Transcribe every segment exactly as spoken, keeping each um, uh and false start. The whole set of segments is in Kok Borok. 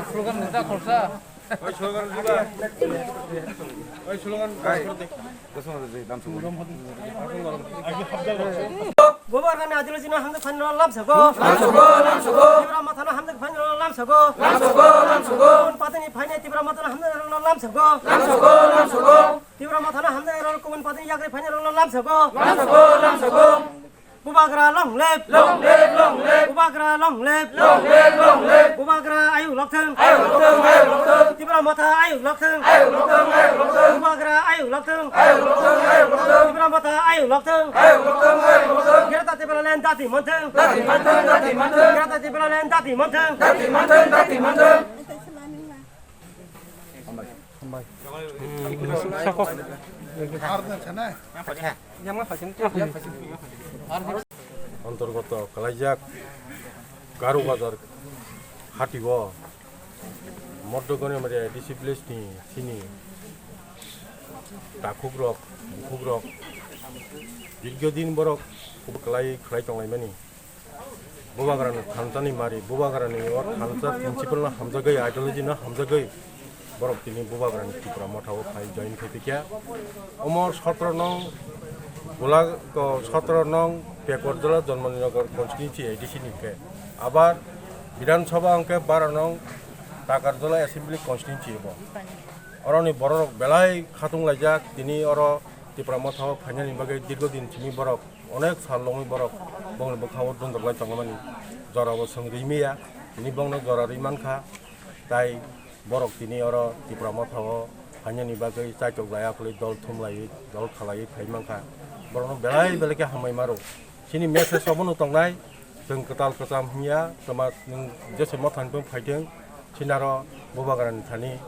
Slogan neta khorsa. Oi, slogan diba. Oi, slogan. Bubagrani ideology no hamjak phaini rok lamsago. Lamsago, lamsago. Tipra Motha no hamjak phaini rok lamsago. Lamsago, lamsago. Kubun party ni phaini Tipra Motha no hamjak rok lamsago. Lamsago, lamsago. Tipra Motha no hamjak rok kubun party ni yagri phaini rok lamsago. Lamsago, lamsago. Bubagra long live. Long live, long live. Bubagra long live. Long live, long live. Bubagra ayuk lokthung. Ayuk lokthung, ayuk lokthung. Tipra Motha ayuk lokthung. Ayuk lokthung, ayuk lokthung. Bubagra ayuk lokthung. Ayuk lokthung, ayuk lokthung. Tipra Motha ayuk lokthung. Ayuk lokthung, ayuk lokthung. Greater Tipraland dati manthung. Dati manthung, dati manthung. Greater Tipraland dati manthung. Dati manthung, dati manthung. Antorgoto kalaijak Garu Bazar hatio Moddo Goniamari A D C village ni sini takhukrok, bukhukrok dirgho din borok khlai khlai tonglaimani. Bubagrani thansa ni mari, Bubagrani o thansa principle no hamjagwi, ideology no hamjagwi borok tini Bubagrani Tipra Motha o phai join khai pikya. Omo sotro nong Gula-, ko sotro nong Pekwarjala Janmani Nagar constituency A D C ni khe. Abar Bidhan Sabha hwnkhe bara nong Takarjala Assembly constituency bo. Oroni borok belai khatung laijak, tini oro Tipra Motha o phainani bagwi dirgho din simi borok onek sal longwi borok bongni bwkhao dondok lai tongmani jorabo chwng rwi maya, tini bongno jora rwi mankha, tai borok tini oro Tipra Motha o phainani bagwi chaitok laiya kwlwi dol thum laiwi dol khalaiwi phai mankha, borokno belai belai khe hambai maro. Chini message obono tongnai, chwng kwtal kwcham himya, twma nwng jese mothani phung phaithwng, sinaro Bubagrani thani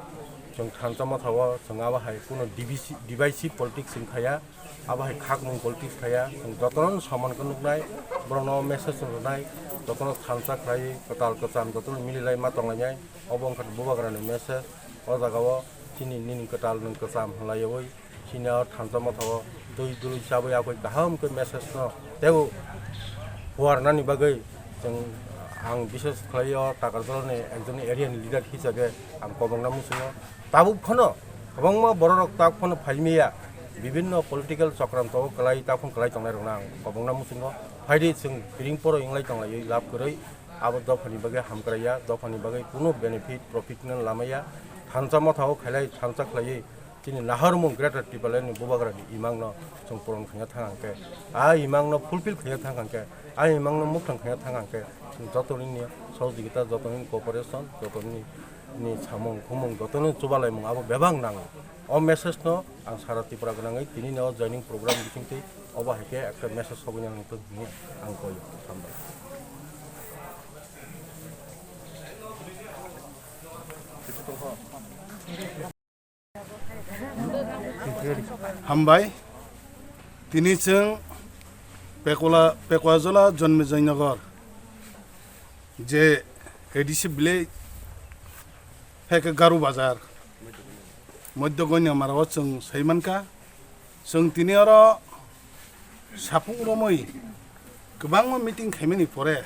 chwng thansa motha o chwng abo hai kuno divisi-, divisive politics chwng khaya. Abo hai khakmung politics khaya, chwng jotono saman khe nuknai, borokno message rwnai, jotono thansa khlai, kwtal kwcham jotono mililai ma tonglainai, obo wngkha Bubagrani message. O jagao chini nini kwtal nwng kwcham hwnlaiwi, chini o thansa mothao twi dului chabwi yakwi kaham khe message no teibo phuarnani bagwi chwng, ang bishes khlai o Takarjalani ekjon area ni leader hisabe ang kobongna muchungo. Tabuk phano kwbangma bororok tak phano phaimaya, bibinno political chokranto o kwlai tak phano kwlai tongnairokno ang kobongna muchungo. Phaidi chwng piring poro wnglai tonglaiwi lab kwrwi, abo dophani bagwi hamkraiya, dophani bagwi kunu benefit, profit no lamaya. Thansa mothao khailai thansa khlaiwi chini naharmung Greater Tipraland ni Bubagrani imangno chwng puron khaina thang hwnkhe, a imangno fulfill khaina thang hwnkhe, a imangno muktang khaina thang hwnkhe, chwng joto nini sohojogita, joto nini cooperation, joto nini ni samung khumung jotono chubalaimung abo bebak nango. O message no ang sara Tripura gwnangwi tini no joining program bisingtwi obo hai khe ekta message sogwi nang tong hinwi ang koi. Hambai. Hambai. Tini chwng Pekola, Pekwajala Jonmijay Nagar je A D C village hai khe Garu Bazar, Madhya Goniamara o chwng sai mankha. Chwng tini oro sapung romwi kwbangma meeting khaimani pore,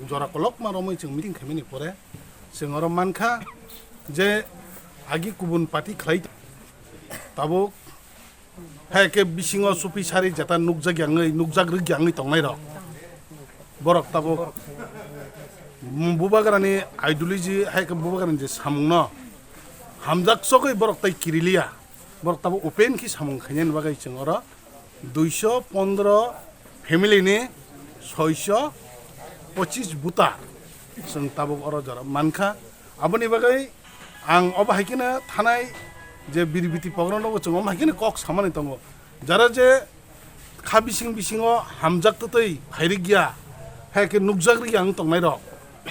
jora kolokma romwi chwng meeting khaimani pore, chwng oro mankha je agi kubun party khlai tabuk. Hai khe bisingo supi sari jeta nukjak yangwi, nukjak rwk yangwi tongnairok. Borok tabuk Bubagrani ideology, hai khe Bubagrani je samungno hamjak sogwi borok tai kiriliya. Borok tabuk open khe samung khainani bagwi chwng oro duiso pondro family ni soiso pochis buta chwng tabuk oro jora mankha. Aboni bagwi ang obo hai kheno thanai je biribiti program rogo chwng omo hai kheno kok samani tongo. Jara je kha bising bisingo hamjak twtwi phairik ya, hai khe nukjak rikya wng tongnai rok,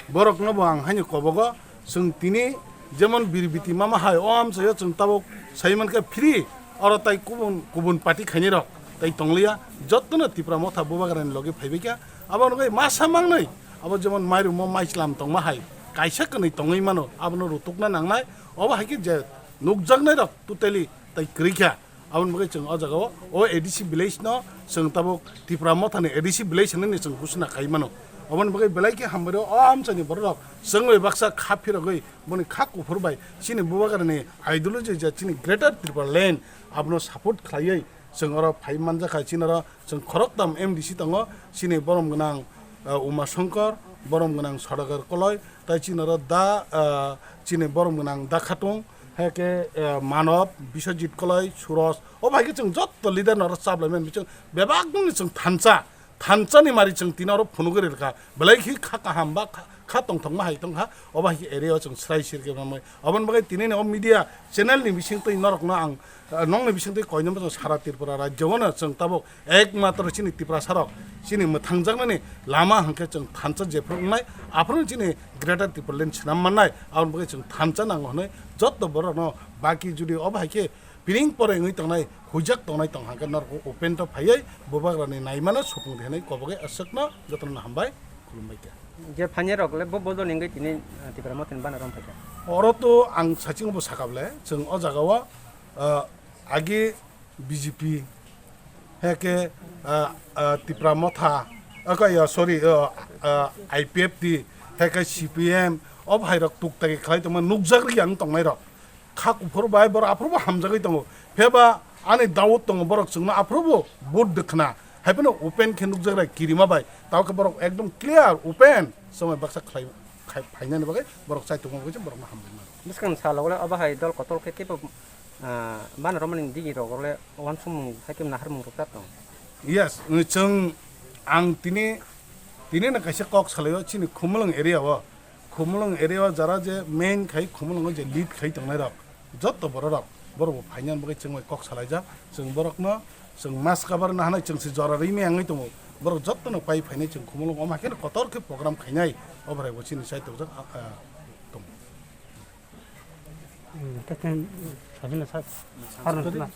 borok no bo ang haino kobogo. Chwng tini jemon biribiti mama hai o amchaio chwng tabuk sai mankha free, oro tai kubun kubun party khainai rok tei tongliya, jottono Tipra Motha Bubagrani logi phaibaikha. Abo wngwi masa mangnwi, abo jemon mairumo maichlam tongma hai, kaisa kwnwi tongwi mano, abono rutukna nangnai. Obo hai khe je nukjaknairok totally tei kwrwi kha. Aboni bagwi chwng o jagao o A D C village no chwng tabuk Tipra Mothani A D C village hinwi chwng ghosna khai mano. Aboni bagwi belai khe hambai rw o amchaini borok rok chwng bai baksa kha phirogwi boni kha kuphur bai chini Bubagrani ideology je chini Greater Tipraland abono support khlaiwi chwng oro phai manjakha. Chini oro chwng khoroktham M D C tongo, chini borom gwnang, uh, Uma Shankar, borom gwnang Sodagar Koloi, tai chini oro da, uh, chini borom gwnang Da Khatung, hai khe, eh, Manob, Biswajit Koloi, Suroj, o bai khe chwng jotto leader no oro chaplai mani chwng bebak nungni chwng thansa, thansa ni mari chwng tini oro phunugwi rwkha, belai khe kha kaham ba kha, kha tongthokma hai tongkha, o bai khe area o chwng srai sirkhe mamai. Oboni bagwi tini ni o media channel ni bising twi norok no ang, eh, nokni bising twi koinwi chwng sara Tripura rajyo no chwng tabuk Ekmatro chini Tiprasa rok chini mwthangjaknani lama hwnkhe chwng thansa jephru wngnai, aphuru chini Greater Tipraland swnam mannai, aboni bagwi chwng thansa nango hwnwi jotto borokno baki jodi obo hai khe piring pore wngwi tongnai, huijak tongnai tong hwnkhe norok open to phaiwi Bubagrani naimano supung di hwnwi kobogwi aswkno jotono hambai khulumbai kha. Je phainai rok le bo bodol wngwi tini, ah, Tipra Mothani bana rom phaikha. Oro to ang sachingo bo sakable chwng o jagao, ah, agi B J P, hai khe, ah, ah, Tipra Motha, ah, khe, ah, sorry, ah, ah, I P F T, hai khe C P M, o bhai rok tuk tagi khlai tongma nukjak rikya wng tongnai rok. Kha kuphur bai borok aphuru bo hamjagwi tongo. Pheba ani doubt tongo borok chwngno aphuru bo vote dwkhna. Hai phano open khe nukjak rai kirima bai. Tao khe borok ekdom clear open somoi baksa khlai, khai, phainani bagwi borok chai tongma bagwi borokno hambai mano. Bwskang salo le obo hai dol kotor khe kebo, ah, bana romani digi rok le wansukmung hai khe naharmung rok ta tong. Yes, chwng ang tini, tini no kaisa kok salaio chini Khumulwng area o. Khumulwng area o jara je main khai Khumulwngo je lead khai tongnai rok. Jotto borok rok, borok bo phainani bagwi chwng bai kok salaijak. Chwng borokno chwng mas kabar na hanai chwng se jora rimi wngwi tongo. Borok jotto no pai phainai chwng Khumulwng o ma khe kotor khe program khainai. O bwrai bo chini sai tokjak, ah, ah, tong. Hmm, tei tei sabina sa-, sarno sila.